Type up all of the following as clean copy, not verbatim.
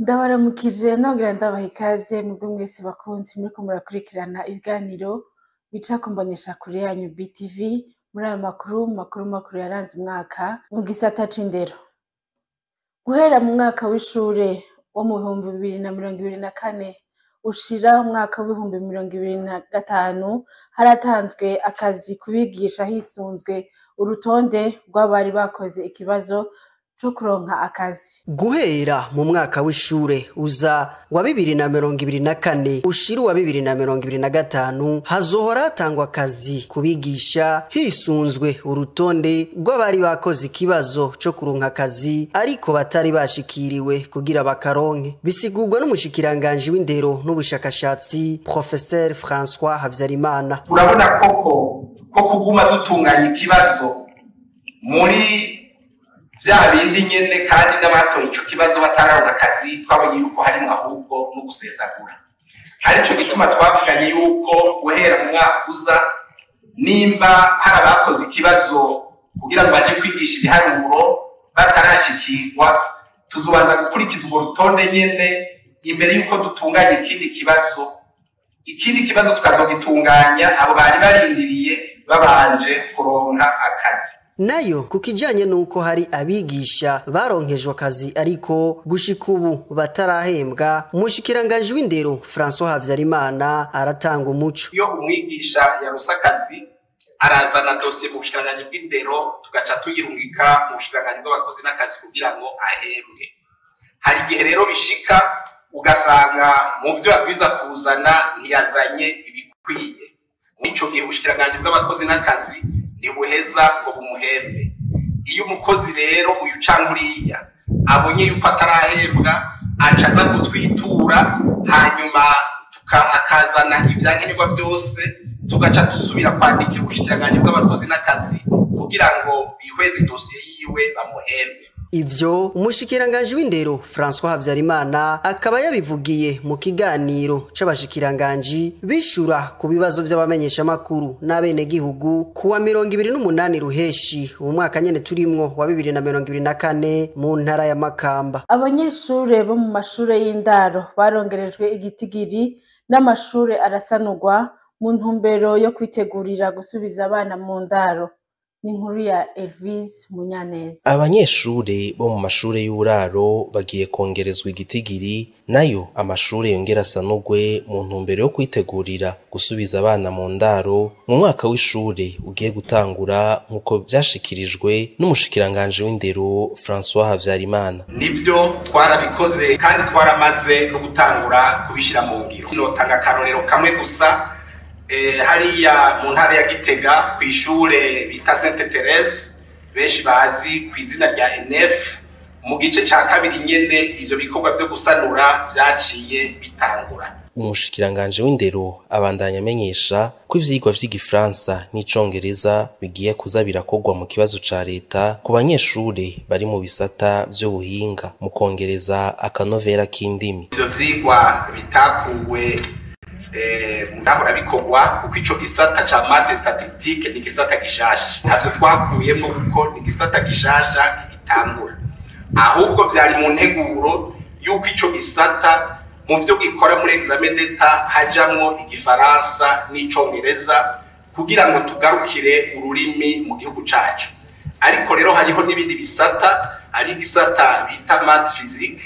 Ndabaramukije nongera ndabaha ikaze mwebwe mwese bakunzi muriko murakurikirana ibiganiro bica ku mboneshakure yanyu BTV muri aya makuru makuru makuru yaranze umwaka mu gisata c'indero. Guhera mu mwaka w'ishure wo mu 2024 ushira umwaka w'2025 haratanzwe akazi kubigisha hisunzwe urutonde rw'abari bakoze ikibazo co kuronka akazi. Guhera mu mwaka w'ishure uza wa 2024 ushira wa 2025 hazohora hatangwa akazi kubigisha hisunzwe urutonde rw'abari bakoze ikibazo co kuronka akazi ariko batari bashikiriwe kugira bakaronke. Bisigurwa n'umushikiranganji w'indero n'ubushakashatsi Professeur François Havyarimana. Urabona koko ko kuguma dutunganya ikibazo muri vya bindi nyene kandi n'abatoye ico kibazo batararonka akazi, twabonye yuko harimwo ahubwo no gusesagura. Arico gituma twavuganye yuko guhera mu mwaka uza nimba hari abakoze ikibazo kugira ngo baje kwigisha ibiharuro batarashikirwa, tuzobanza gukurikiza urwo rutonde nyene imbere yuko dutunganya ikindi kibazo. Ikindi kibazo tukazogitunganya abo bari barindiriye babanje kuronka akazi. Nayo kukijanye nuko hari abigisha baronkejwe akazi ariko gushika ubu batarahembwa, umushikiranganji w'indero François Havyarimana aratanga umuco. Iyo umwigisha yaronse akazi arazana dosiye mu bushikiranganji bw'indero, tugaca tuyirungika mu bushikiranganji bw'abakozi n'akazi kugira ngo ahembwe. Hari igihe rero bishika ugasanga mu vyo yabwiza kuzana ntiyazanye ibikwiye. Mw'ico gihe ubushikiranganji bw'abakozi n'akazi ntibuheza ngo bumuhembe. Iyo umukozi rero uyu canke uriya abonye yuko atarahembwa, aca aza kutwitura, hanyuma akazana ivyankenerwa vyose, tugaca dusubira kwandikira ubushikiranganji bw'abakozi n'akazi kugira ngo bihweze dosiye yiwe bamuhembe. Ivyo umushikiranganji w'indero François Havyarimana akaba yabivugiye mu kiganiro c'abashikiranganji bishura ku bibazo vy'abamenyeshamakuru n'abenegihugu kuwa 28 Ruheshi uwu mwaka nyene turimwo wa 2024 mu ntara ya Makamba. Abanyeshure bo mu mashure y'indaro barongerejwe igitigiri n'amashure arasanurwa mu ntumbero yo kwitegurira gusubiza abana mu ndaro. Ni inkuru ya Elvis Munyaneza. Abanyeshure bo mu mashure y'uburaro bagiye kongerezwa igitigiri, nayo amashure yongera asanurwe mu ntumbero yo kwitegurira gusubiza abana mu ndaro mu mwaka w'ishure ugiye gutangura, nk'uko vyashikirijwe n'umushikiranganji w'indero François Havyarimana. Nivyo twarabikoze kandi twaramaze no gutangura kubishira mu ngiro. Notanga akarorero kamwe gusa. Hariya mu ntara ya Gitega kw'ishure bita Sainte Therese benshi bazi kw'izina rya NF, mu gice ca kabiri nyene ivyo bikorwa vyo gusanura vyaciye bitangura. Umushikiranganji w'indero abandanya amenyesha ko ivyigwa vy'igifaransa n'icongereza bigiye kuza birakorwa mu kibazo ca leta ku banyeshure bari mu bisata vy'ubuhinga mu kongereza akanovera k'indimi. Ivyo vyigwa bitakuwe muzahora bikorwa kuko ico gisata ca maths statistique ni gisata gishasha, ntavyo twakuyemwo kuko ni gisata gishasha kigitangura. Ahubwo vyari mu nteguro yuko ico gisata mu vyo gikora muri examen d'etat hajamwo igifaransa n'icongereza kugira ngo tugarukire ururimi mu gihugu cacu. Ariko rero hariho n'ibindi bisata, hari igisata bita maths physique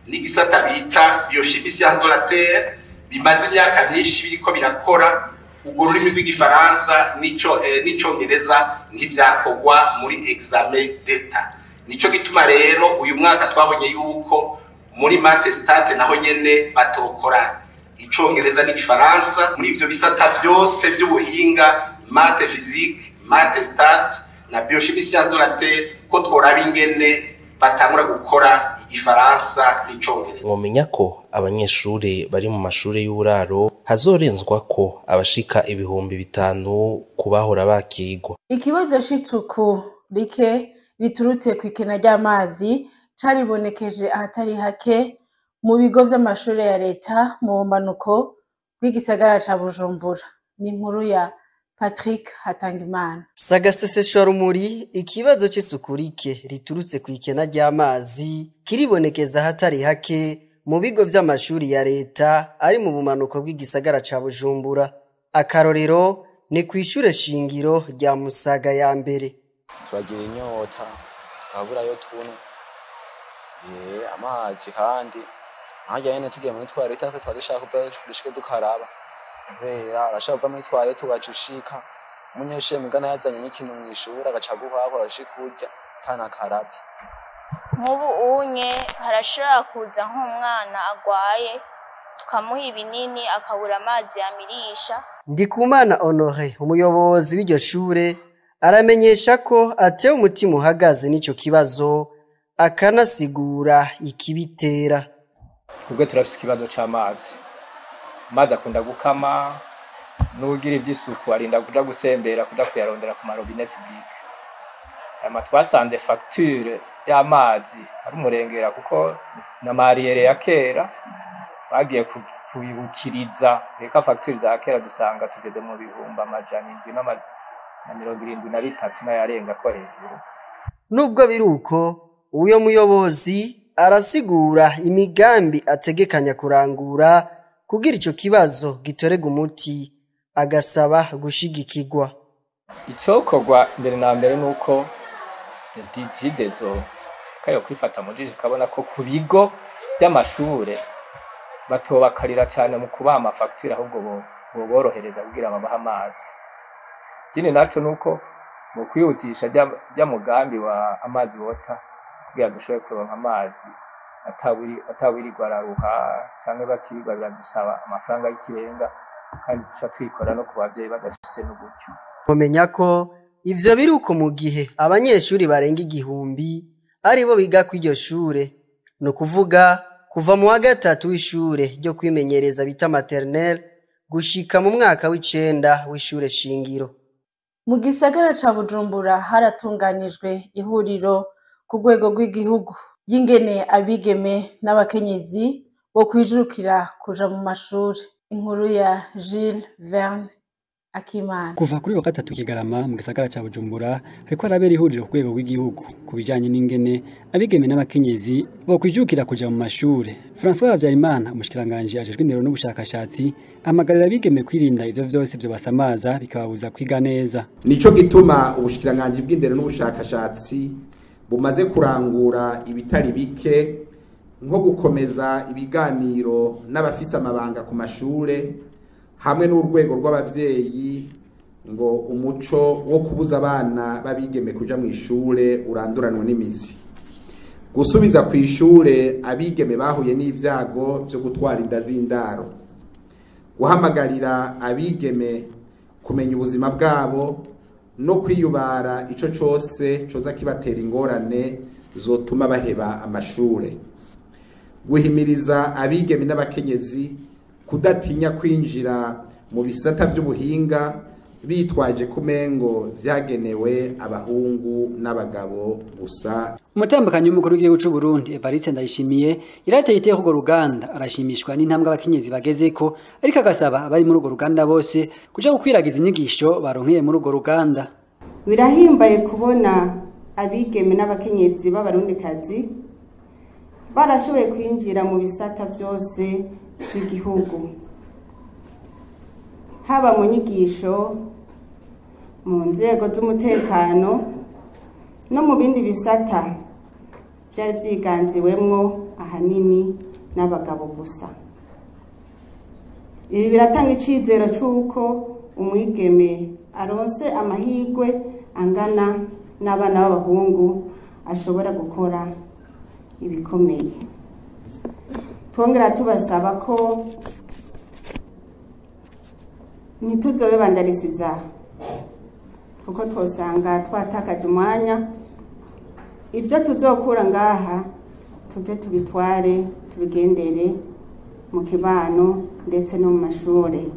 n'igisata bita biochimie sciences de la terre bimaze imyaka myinshi biriko birakora urwo rurimi rw'igifaransa n'icongereza ntivyakorwa muri examen d'etat. Nico gituma rero uyu mwaka twabonye yuko muri maths stat naho nyene batokora icongereza n'igifaransa. Muri ivyo bisata vyose vy'ubuhinga maths physique, maths stat na biochimie sciences de la terre ko tworaba ingene batangura gukora igifaransa n'icongereza. Mwomenya ko abanyeshure bari mu mashure y'uburaro hazorenzwa ko abashika 5000 kubahora bakigwa. Ikibazo c'isuku rike riturutse kw'ikena ry'amazi caribonekeje ahatari hake mu bigo vy'amashure ya leta mu bumanuko bw'igisagara ca Bujumbura. Ni inkuru ya Patrick Hatangimana. Sagaseseshwarumuri, ikibazo c'isuku rike riturutse kw'ikena ry'amazi kiribonekeza ahatari hake mu bigo vy'amashuri ya leta ari mu bumanuko bw'igisagara ca Bujumbura. Akarorero ni kw'ishure shingiro rya Musaga ya mbere. Turagira inyota tukabura ayo tunywa, amazi kandi nkarya nyene tugiye muri twarete natwe tuba dushaka kuvayo dushike dukaraba, kubera urashobora kuva muri twarete ugaca ushika umunyeshure mugana yazanye n'ikintu mw'ishure agaca aguhako urashika urya utanakaravye. Nk'ubu unye harashobora kuza nk'umwana agwaye tukamuha ibinini akabura amazi yamirisha. Ndikumana Honore, umuyobozi w'iryo shure, aramenyesha ko atewe umutima uhagaze n'ico kibazo, akanasigura ikibitera. Twebwe turafise ikibazo c'amazi. Amazi akunda gukama, n'uwugira ivy'isuku arinda kuja gusembera kuja kuyarondera ku marobine publike. Hanyuma twasanze facture y'amazi ari umurengera kuko na mariyere ya kera bagiye kubibukiriza, reka facture za kera dusanga tugeze mu 773 n'ayarenga ko hejuru. Nubwo biruko, uyo muyobozi arasigura imigambi ategekanya kurangura kugira ico kibazo gitorega umuti, agasaba gushigikirwa. Icokorwa mbere na mbere nuko DGDezo kayo kwifata mu jisho kabona ko ku bigo by'amashure batobakarira cyane mu kubaha amafagitire, ahubwo boborohereza kugira babahe amazi. Ikindi naco nuko mu kwihutisha rya mugambi wa amazi wota kugira dushobore kuronka amazi atawirirwa araruha canke batirirwa biradusaba amafaranga y'ikirenga, kandi duca twikora no ku bavyeyi badafise n'uburyo. Mumenya ko ivyo biruko mu gihe abanyeshuri barenga 1000 aribo biga kw'iryo shure, ni ukuvuga kuva mu wa gatatu w'ishure ryo kwimenyereza bita maternelle gushika mu mwaka w'icenda w'ishure shingiro. Mu gisagara ca Bujumbura haratunganijwe ihuriro ku rwego rw'igihugu ry'ingene abigeme n'abakenyezi bo kwijukira kuja mu mashuri. Inkuru ya Jules Verne Akimana. Kuva kuri wa gatatu Kigarama mu gisagara ca Bujumbura hariko harabera ihuriro ku rwego rw'igihugu ku bijanye n'ingene abigeme n'abakenyezi bo kwijukira kuja mu mashure. François Habyarimana, umushikiranganji ajejwe indero n'ubushakashatsi, ahamagarira abigeme kwirinda ivyo vyose vyobasamaza bikababuza kwiga neza. Nico gituma ubushikiranganji bw'indero n'ubushakashatsi bumaze kurangura ibitari bike, nko gukomeza ibiganiro n'abafise amabanga ku mashure hamwe n'urwego rw'abavyeyi ngo umuco wo kubuza abana babigeme kuja mu ishure uranduranwe n'imizi. Gusubiza ku ishure abigeme bahuye n'ivyago vyo gutwara inda z'indaro. Guhamagarira abigeme kumenya ubuzima bwabo no kwiyubara ico cose coza kibatera ingorane zotuma baheba amashure. Guhimiriza abigeme n'abakenyezi kudatinya kwinjira mu bisata vy'ubuhinga bitwaje kumengo vyagenewe abahungu n'abagabo gusa. Umutambukanyi w'umukuru w'igihugu c'u Burundi Evariste Ndayishimiye yarateye iteka urwo ruganda, arashimishwa n'intambwe abakenyezi bagezeko, ariko agasaba abari muri urwo ruganda bose kuja gukwiragiza inyigisho baronkeye muri urwo ruganda. Birahimbaye kubona abigeme n'abakenyezi b'abarundikazi barashoboye kwinjira mu bisata vyose by'igihugu, haba mu nyigisho, mu nzego z'umutekano no mu bindi bisata byari byiganziwemwo ahanini n'abagabo gusa. Ibi biratanga icizero c'uko umwigeme aronse amahirwe angana n'abana b'abahungu ashobora gukora ibikomeye. Twongera tubasaba ko ntituzobe bandarisiza, kuko twosanga twatakaje umwanya. Ibyo tuzokura ngaha tuze tubitware tubigendere mu kibano ndetse no mu mashure.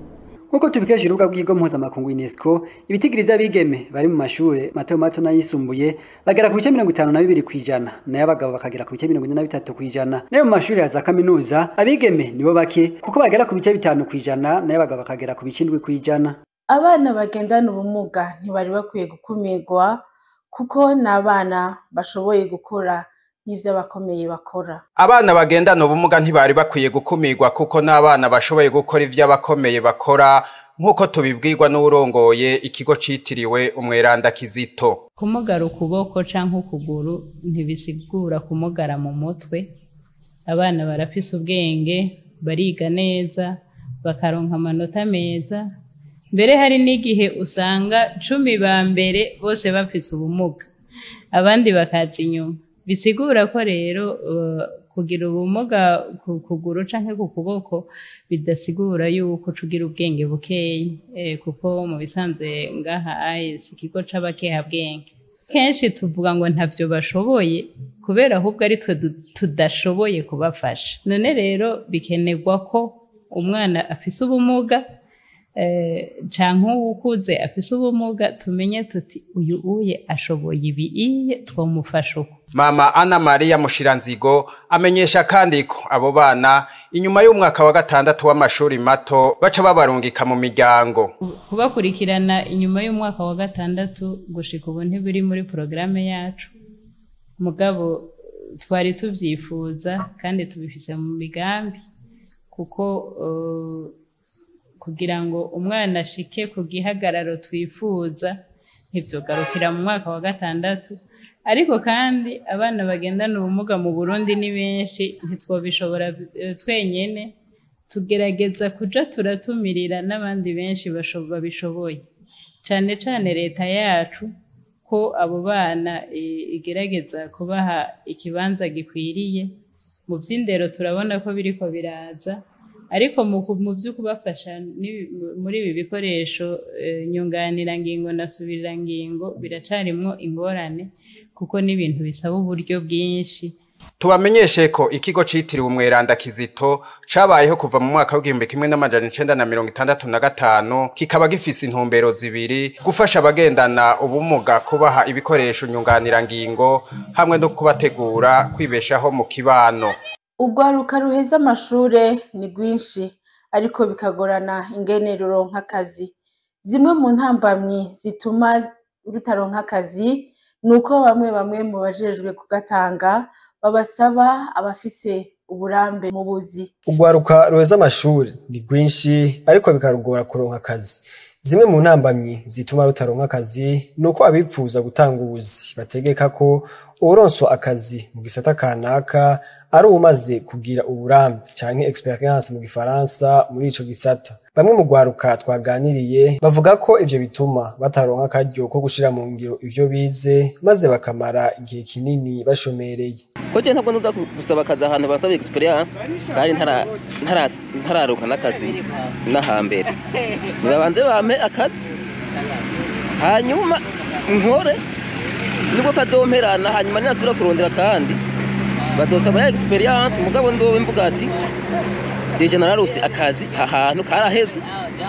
Nkuko tubikesha urubuga rw'ikigo mpuzamakungu UNESCO, ibitigiri vy'abigeme bari mu mashure mato mato n'ayisumbuye bagera ku bice 52% nayo abagabo bakagera ku bice 43%. Nayo mu mashure ya za kaminuza abigeme nibo bake kuko bagera ku bice 5% nayo abagabo bakagera ku bice 7%. Abana bagendana ubumuga ntibari bakwiye gukumirwa kuko n'abana bashoboye gukora nk'ivyo abakomeye bakora. Abana bagendana ubumuga ntibari bakwiye gukumirwa kuko n'abana bashoboye gukora ivyo abakomeye bakora, nk'uko tubibwirwa n'uwurongoye ikigo citiriwe Umweranda Kizito. Kumugara ukuboko canke ukuguru ntibisigura kumugara mu mutwe. Abana barafise ubwenge, bariga neza, bakaronka amanota meza. Mbere hari n'igihe usanga 10 ba mbere bose bafise ubumuga, abandi bakaza inyuma. Bisigura ko rero kugira ubumuga ku kuguru canke ku kuboko bidasigura yuko ucugira ubwenge bukeyi, kuko mu bisanzwe ngaha AES ikigo c'abakehabwenge kenshi tuvuga ngo ntavyo bashoboye kubera ahubwo ari twe tudashoboye kubafasha. None rero bikenerwa ko umwana afise ubumuga canke uwukuze afise ubumuga tumenye tuti uyu uye ashoboye ibi iye twomufasha uko. Mama Anna Maria Mushiranzigo amenyesha kandi ko abo bana inyuma y'umwaka wa 6 w'amashuri mato baca babarungika mu miryango. Kubakurikirana inyuma y'umwaka wa 6 gushika ubu ntibiri muri programme yacu, mugabo twari tuvyifuza kandi tubifise mu migambi, kuko kugira ngo umwana ashike ku gihagararo twifuza ntivyogarukira mu mwaka wa 6. Ariko kandi abana bagendana ubumuga mu Burundi ni benshi, ntitwobishobora twenyene, tugerageza kuja turatumirira n'abandi benshi babishoboye, cane cane leta yacu ko abo bana igerageza kubaha ikibanza gikwiriye. Mu vy'indero turabona ko biriko biraza, ariko mu vyo kubafasha muri ibi bikoresho nyunganirangingo na subirirangingo biracarimwo ingorane, kuko n'ibintu bisaba uburyo bwinshi. Tubamenyeshe ko ikigo citiriwe Umweranda Kizito cabayeho kuva mu mwaka w'igihumbi 1965, kikaba gifise intumbero zibiri: gufasha abagendana ubumuga kubaha ibikoresho nyunganirangingo hamwe no kubategura kwibeshaho mu kibano. Urwaruka ruheza amashure ni rwinshi, ariko bikagorana ingene ruronka akazi. Zimwe mu ntambamyi zituma rutaronka akazi nuko bamwe bamwe mu bajejwe kugatanga babasaba abafise uburambe mu buzi. Urwaruka ruheza amashuri ni rwinshi, ariko bikarugora kuronka akazi. Zimwe mu ntambamyi zituma rutaronka akazi nuko abipfuza gutanga ubuzi bategeka ko uwuronswa akazi mu gisata kanaka ari uwumaze kugira uburambe canke experience mu gifaransa muri ico gisata. Bamwe mu rwaruka twaganiriye bavuga ko ivyo bituma bataronka akaryo ko gushira mu ngiro ivyo bize, maze bakamara igihe kinini bashomereye. Ko je ntabwo nza gusaba akazi ahantu basaba experience kandi ntararonka n'akazi n'ahambere. Nibabanze bampe akazi hanyuma nkore, nibwo kazomperana, hanyuma ninasubira kurondera kandi bazosaba ya experience, mugabo nzobe mvuga ati deje nararose akazi ahantu karaheze,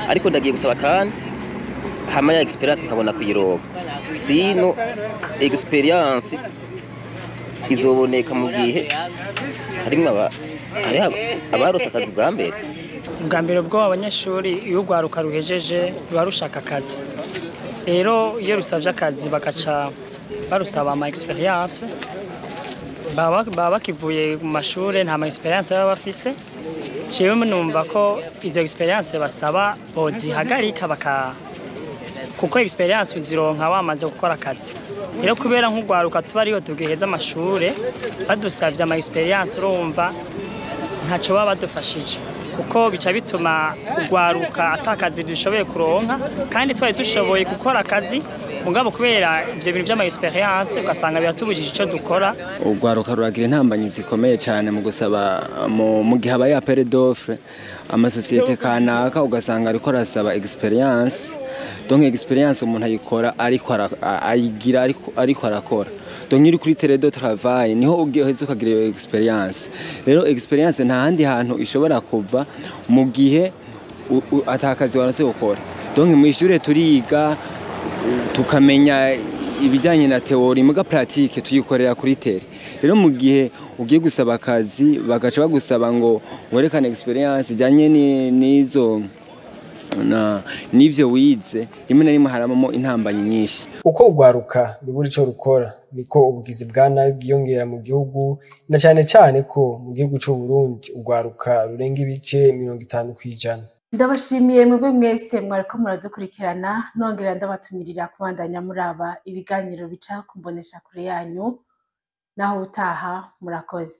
ariko ndagiye gusaba kandi hama ya experience nkabona kuyiroga. Sino experience izoboneka mu gihe harimwo abarose akazi bwa mbere. Ubwa mbere bwo abanyeshuri iyo urwaruka ruhejeje ruba rushaka akazi, rero iyo rusavye akazi bakaca barusaba ama experience, baba bakivuye mu mashure nta ma experience baba bafise. Jewe numva ko izo experience basaba bozihagarika baka, kuko experience uzironka wamaze gukora akazi. Rero kubera nk'urwaruka tuba ariho tugiheza amashure badusavye ama experience, urumva ntaco baba badufashije, kuko bica bituma urwaruka atakazi dushoboye kuronka kandi twari dushoboye gukora akazi, mugabo kubera ivyo bintu vy'ama experience ugasanga biratubujije ico dukora. Urwaruka ruragira intambanyi zikomeye cyane mu gusaba mu gihe abaye appel d'offre amasosiyete kanaka, ugasanga ariko arasaba experience. Donc experience umuntu ayikora ariko ayigira ariko arakora. Donc iri kuri terrain de travail niho ugiheza ukagira iyo experience. Rero experience nta handi hantu ishobora kuva mu gihe atakazi waronse gukora. Donc mu ishure turiga tukamenya ibijyanye na teori, muga pratique tuyikorera kuri terrain. Rero mu gihe ugiye gusaba akazi bagaca bagusaba ngo werekane experience ijyanye n'izo na nivyo wize, rimwe na rimwe haramamo intambanyi nyinshi. Uko urwaruka rubura ico rukora Niko ubugizi bwa nabi bwiyongera mu gihugu, na cane cane ko mu gihugu c'Uburundi urwaruka rurenga ibice 50%. Ndabashimiye mwebwe mwese mwariko muradukurikirana, nongera ndabatumirira kubandanya muraba ibiganiro bica ku mboneshakure yanyu. Naho utaha, murakoze.